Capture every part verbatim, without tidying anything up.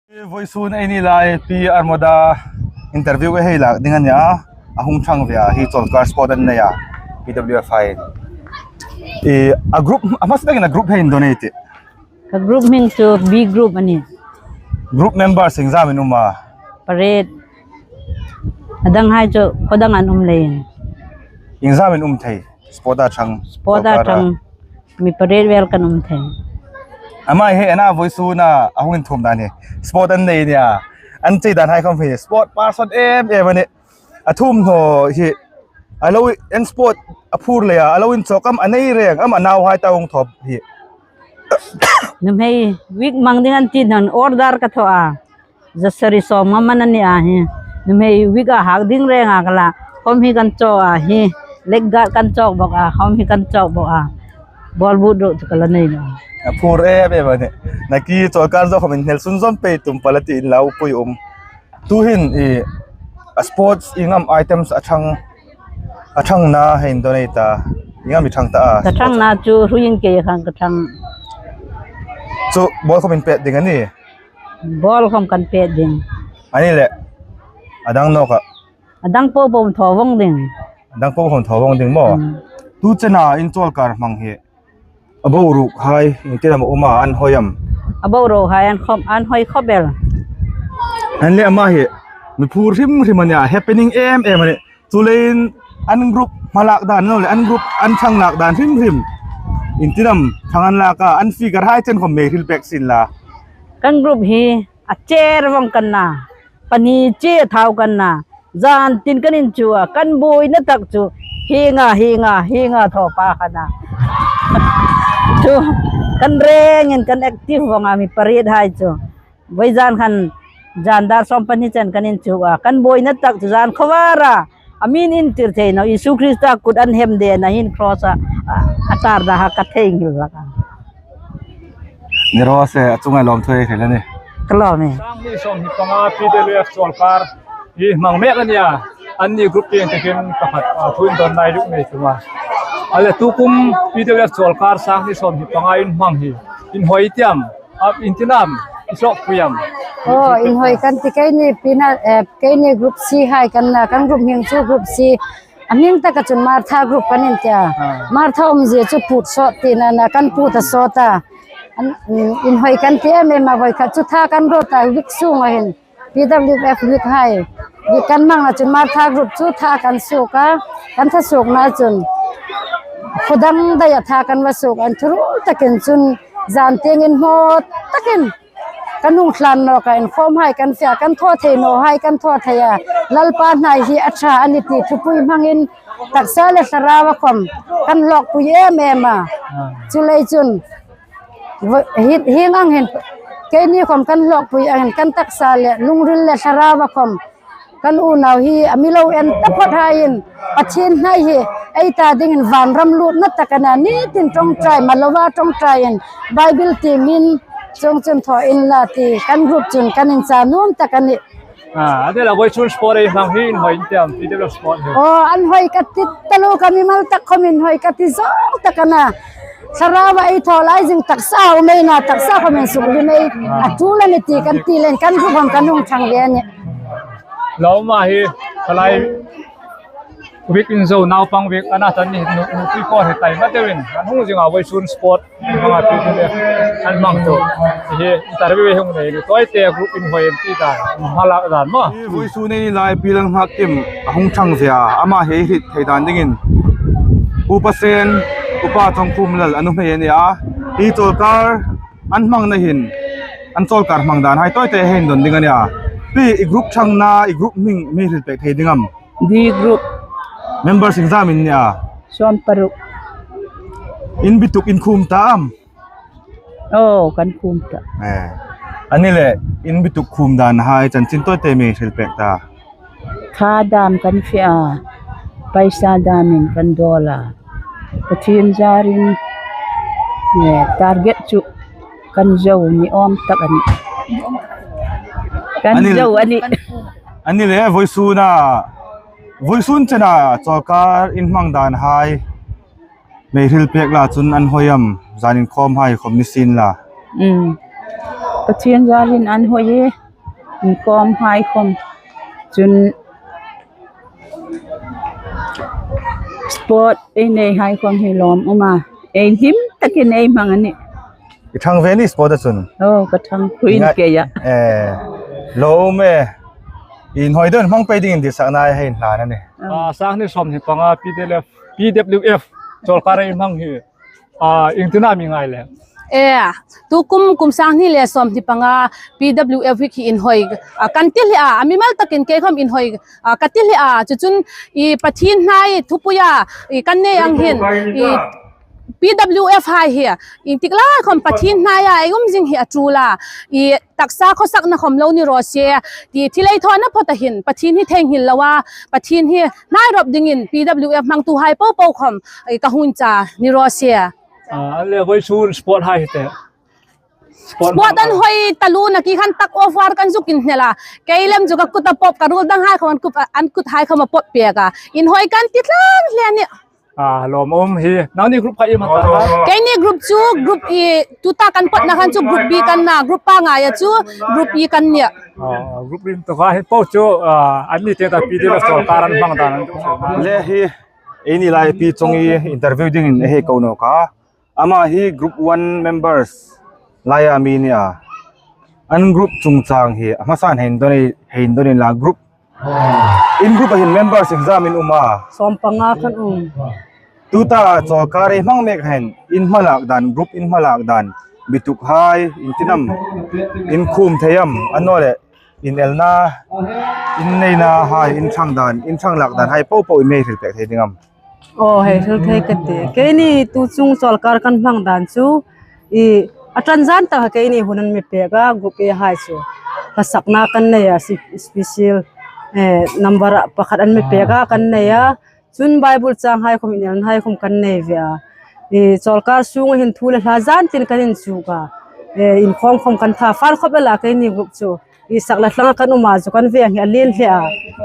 Voisun ei ni lai Pi Armoda interview ei hei lak ding a nih a. A hung thang ve a, hi chawlkar sport an nei a, P W F hai. I, a group, a hmasa takin a group hei indonate. Ka group hming chu B group a nih. Group members iengzam in um a? Parade. A dang hai chu khaw dang an um leiin. Iengzam in um thei? Sport a thang. Sport a thang. Mi parade vel kan um thei. Ama hi ana voisun a hung inthuom dan hi. Sport an nei nia. An chei dan hai khom hi. Sport person em em a nih. A thuomhnaw hi. A lo en sport a phur leia, a lo inchawk am a nei reng am a nauhai ta hung thawp hi. Nuhmei week hmang ding an ti naw order ka thaw a. Zasari sawm nga man a ni a hi. Nuhmei week a hak ding renga ka la. Khom hi kan chawk a hi. Leg guard kan chawk bawk a. Khom hi kan chawk bawk a. Ball boot ruok chu ka la nei naw. A phur em em a nih. Naki chawlkar zo khom in hnel sunzawm pei tum pal a ti in lau pui um. Tuhin i, a sports iengam items a thang, a thangna hei indonate a. Iengam i thang ta a? Ka thangna chu hruiin kei khang ka thang. Chu ball khom in pet ding a nih? Ball khom kan pet ding. A ni le. A dang nawk a? A dang po po thaw vong ding. A dang po po thaw vong ding maw? Hmm. Tu chena in chawlkar hmang hi. A boruok hai, iengtin am a um a, an hoi am? A boruok hai an khom, an hoi khop el. An le ama hi, mi phur hrim hrim a nih a, happening em em a nih. Chuleiin an group hmalak dan naw le, an group an thang lak dan hrim hrim. Iengtin am thang an lak a, an figure hai chen khom mi hril pek sien la. Kan group hi a chair vong kan na, pahni che thau kan na. Zan tin kan inchuk a, kan buoina tak chu, hienga, hienga, hienga thaw pa khan a. Chu, kan rengin kan active vong a mi parade hai chu. Voizan khan, zan dar sawm pahni chen kan inchuk a, kan buoina tak chu zan khawvara. A min intir thei naw, Isu Krista kut an hem dena hin cross a, a, a tar da ha ka thei ngil lak a. Ni raw se, a chunga lawmthu ei hril a nih. Ka lawm e. Sangni sawmhni panga P W F chawlkar hi hmang mek a nih a. Anni group tieng takin ka khat, a, thu indawn lai luk nei tum a. A le tukum P W F chawlkar sangni sawmhni panga in hmang hi. In hoi ti am, a, iengtin am, i sawk pui am? Aw, in hoi kan ti keini pina, eh, keini group C hai kan na, kan group hming chu group C. A hming taka chun Martha group kan inti a. Ah. Martha umzie chu put sawt tina na kan put a sawt a. An, mm, in hoi kan ti em em a, voi khat chu tha kan rawt a, week sunga hin. P W F week hai. Week kan hmangna chun Martha group chu tha kan suok a. Kan tha suokna chun. Khaw dang daia tha kan va suok a, inthuruol takin chun zan tieng inhmaw takin. Kan hung tlan nawk a, inkhawmhai kan fe a, kan thaw thei nawhai kan thaw thei a. Lalpa hnai hi a ṭha a ni ti thupui hmangin taksa le thlarau a khom kan hlawkpui em em a. Ah. Chuleiin chun, hi, hieng ang hin, keini khom kan hlawkpui ang hin kan taksa le lungril le thlarau a khom kan unau hi a mi lo en taphawt haiin Pathien hnai hi ei ta dingin vanram lutna tak a na, nitin ṭawngṭai, Malowa ṭawngṭaiin Bible tiemin chuong chun thaw inla ti kan group chun kan inchah nuom tak a nih. Ah, a ni le voisun sport ei hmang hi in hoi in ti am, P W F sport hi. Aw, an hoi ka ti taluo, ka mimal tak khom in hoi ka ti zawng tak a na. Thlarauva ei thaw lai zing taksa um ei na, taksa khom in suk lim ei. Ah. A tul a ni ti kan ti leiin kan group khom kan hung thang ve a nih. Lo ma hi, ka lai week in zo naupang week a na tan ni nu, nu tui ko he tai ma deuin. An hung zinga voisun sport, hmanga pi tu le, an hmang tu. Hi, interview hung nei, Tawite group in hoi en ti dan, hmalak dan maw. Hi voisun ei ni lai Pi Lalngakkim, a hung thang ve a, ama hei hriet thei dan dingin. Upa Sen, Upa Chawngkhumlal, a nuhmei a ni a. Hi chawlkar, an hmangna hin, an chawlkar hmang dan hai Tawite hei indawn ding a nih a. Pi, i group thangna, i group hming, mi hril pek thei ding am? D group. Members iengzam in ni a? Sawm paruk. In bituk in khum ta am? Aw, kan khum ta. Eh. A ni le, in bituk khum dan hai chanchin Tawite mi hril pek ta. Tha dam kan fe a, paisa damin kan dawl a. Pathien zarin, eh, target chu kan zo ni awm tak a nih. Kan zo a nih. A ni le, voisuna, voisun chena chawlkar in hmang dan hai. Mi hril pek la chun an hoi am, zan inkhawmhai khom ni sien la. Mm. Pathien zalin an hoi e, inkhawm hai khawm. Chun sport ei nei hai khawm hi lawm um a. Ei hlim takin ei hmang a nih. I thang ve ni sport a chun. Oh, ka thang, khuin Ngai- kei a. Eh, lawm e. Inhawi deuin hmang pei dingin ditsakna hei inhlan a nih. Ah, sanghni sawmhni panga P W F, P W F chawlkar ei hmang hi. Ah, iengtin am i ngai le? Eh, tukum kum sanghni le sawmhni panga P W F hi khi inhawi, ah, kan ti hle a, a mimal takin kei khawm inhawi, ah, ka ti hle a, chu chun i Pathien hnai thupuia i kan nei ang hin, i P W F hai hi, iengtik lai khawm Pathien hnaia ei um zing hi a ṭul a, i taksa khawsakna khawm lo ni raw se, ti thil ei thaw na phawt a hin, Pathien hi theinghil lo a, Pathien hi hnai rawp dingin P W F hmangtuhai popo khawm, i ka hun cha ni raw se. Ah, an le vawisun sport hai hi te. Sport Sport an hmang a- hoi taluo nakie khan tug of war kan zuk inhnel a. Kei lem chu ka kut a pawp, ka ruol danghai khawm an kut, an kuthai khawm a pawp pek a. Inhawi kan ti tlang hle a nih. Ah, lawm um hi. Nangni group kha iem a ta? Keini group chu, group E, tuta kan pawtna khan chu group B kan na, group pangngai a chu group E kan nih. Ah, group rim to kha hi po chu, ah, an ni te ta P W F chawlkar an hmang dan an. Le hi, eini lai Pi Chongi interview dingin ei hei ko nawk a. Ama hi group one members laia mi a nih a. An group chungchang hi a hmasan hei indawn, hei indawn inla group. In group a hin members exam in um a. Sawmpanga kan um. Tuta chawlkar ei hmang mek hin in hmalak dan, group in hmalak dan, bitukhai, iengtin am, in khum thei am, annawleh in elna, in neina hai, in ṭhang dan, in ṭhang lak dan hai popo in hei hril pek thei ding am? Aw, hei hril thei ka ti. Keini tu chung chawlkar kan hmang dan chu, i, a ṭan zan tak keini hun an mi pek a, group A hai chu. Hlasakna kan nei a, si-, special, eh, number a pakhat an mi pek a, kan nei a. Chun Bible chang hai khawm, in elna hai khawm kan nei ve a. I, chawlkar sunga hin thu le hla zan tin kan inchuk a. Eh, inkhawm khawm kan tha fal khawp el a keini group chu. I, sak le tlanga kan um a chu kan veng hi a lien hle a.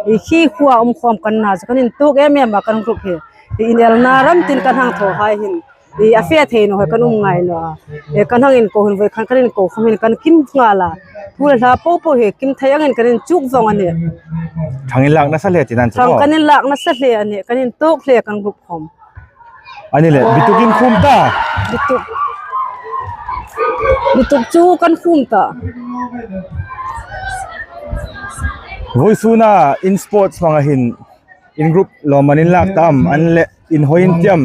I, khi khuoa um khawm kan na chu kan intuok em em a kan group hi. I, in elna ram tin kan hang thaw hai hin. I, a fe thei naw hai kan um ngai naw a. E, kan hang inko hun voi khan kan inko khawm hin kan kim nghal a. Thu le hla popo hi kim thei angin kan inchuk vong a nih. Ṭhang in lak nasa hle ti nan chu. Ṭhang kan in lak nasa hle a nih. Kan intuok hle kan group khawm. A ni le, bituk in khum ta. Bituk. Bituk chu kan khum ta. Vawisuna in sports hmanga hin in group lawmman in lak ta am, annawleh inhawi in ti am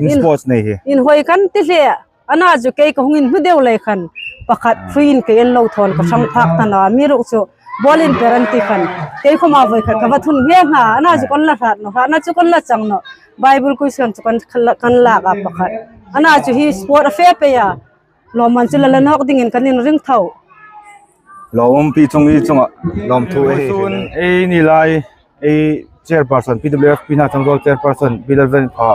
in sports nei hi? Inhawi kan ti hle. Ana chu kei ka hung inhnu deu lei khan pakhat free in kei an lo thawn ka ṭhang phak ta naw a, amiruokchu ball in per an ti khan kei khawma voi khat ka va thun nghe nghal a. Ana chu kan la hrat naw, hratna chu kan la chang naw. Bible question chu kan, kan lak a pakhat. Ana chu hi sport a fe pei a. Lawmman chu la la nawk dingin kan inring tho. Lawm Pi Chongi chunga lawmthu ei. Vawisun eini lai ei chairperson P W F Pi Hnachangzawl chairperson Pi Lalven kha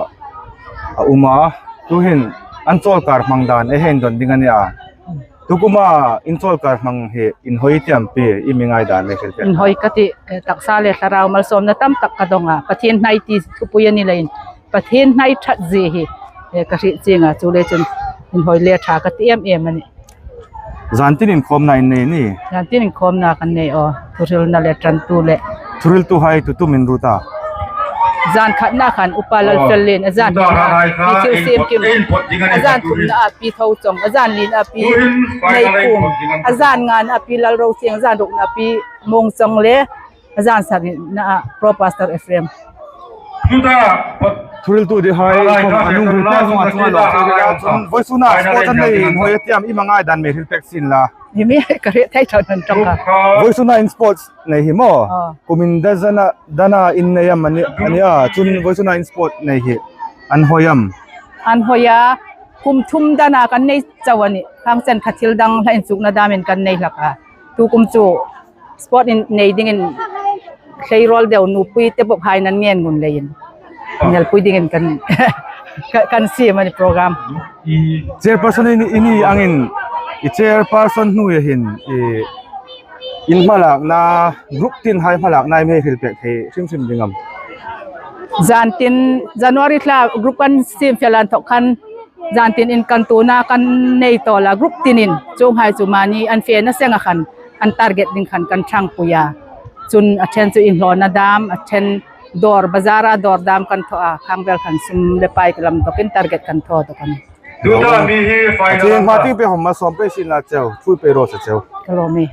a um a. Tuhin an chawlkar hmang dan ei hei indawn ding a nih a. Tukuma in chawlkar hmang hi inhawi ti am Pi, i mi ngai dan le hril pek. Inhawi ka ti, eh, taksa le thlarau malsawmna tam tak ka dawng a. Pathien hnai ti thupui a ni leiin. Pathien hnai ṭhat zie hi, eh, ka hriet chieng a, chu le chun inhawi le ṭha ka ti em em a nih. Zan tin inkhawmna in nei ni? Zan tin inkhawmna kan nei aw, thuhrilna le ṭantu le. Thuhriltuhai tu tum in ruot a? Zan khatna khan Upa Lalfellien, a zan thumna Pi Thilsiemkim, a zan thumna a Pi Thochawng, a zan lina a Pi Neikhum, a zan ngana a Pi Lalrothieng, a zan rukna a Pi Mongchawng le a zan sarina a Pro Pastor Ephraim. Thuhriltu dihai khawm a nung hril pek khawm a chunga lawm. Vawisuna sport an nei inhawi a ti am, i mi ngai dan mi hril pek sien la. Hi mi ka hriet thei tho nawn tawk a. Vawisuna in sports nei hi maw? Ah. Kumin dazana, dana in nei am a ni, a ni a, chun vawisuna in sport nei hi an hawi am? An hawi a, kum thum dana kan nei chau a nih. Khang chen kha thil dang hla inchukna damin kan nei hlak a. Tukum chu sport in nei dingin hleiruol deu nupui te bawkhai nan ngen ngun leiin inelpui dingin kan, ka-, kan siem a nih program. Chairperson i ni, i ni angin, i chairperson hnuoia hin, i, in hmalakna, group tin hai hmalakna i mi hei hril pek thei hrim hrim ding am? Zan tin January thla group kan siem fel an thawk khan, Zan tin in kan tuna kan nei tawla group tinin chuonghai chu mani an fena senga khan an target ding khan kan ṭhangpui a. Chun a ṭhen chu inhlawna dam, a ṭhen dawr bazara dawr dam kan thaw a, khang vel khan sum le pai lam dawkin target kan thaw dawk a nih. Tuta mi hi final. Ati hma ting pe hom ma sawm pe sin la cheu, thui pe ro sa cheu. Ka lawm e.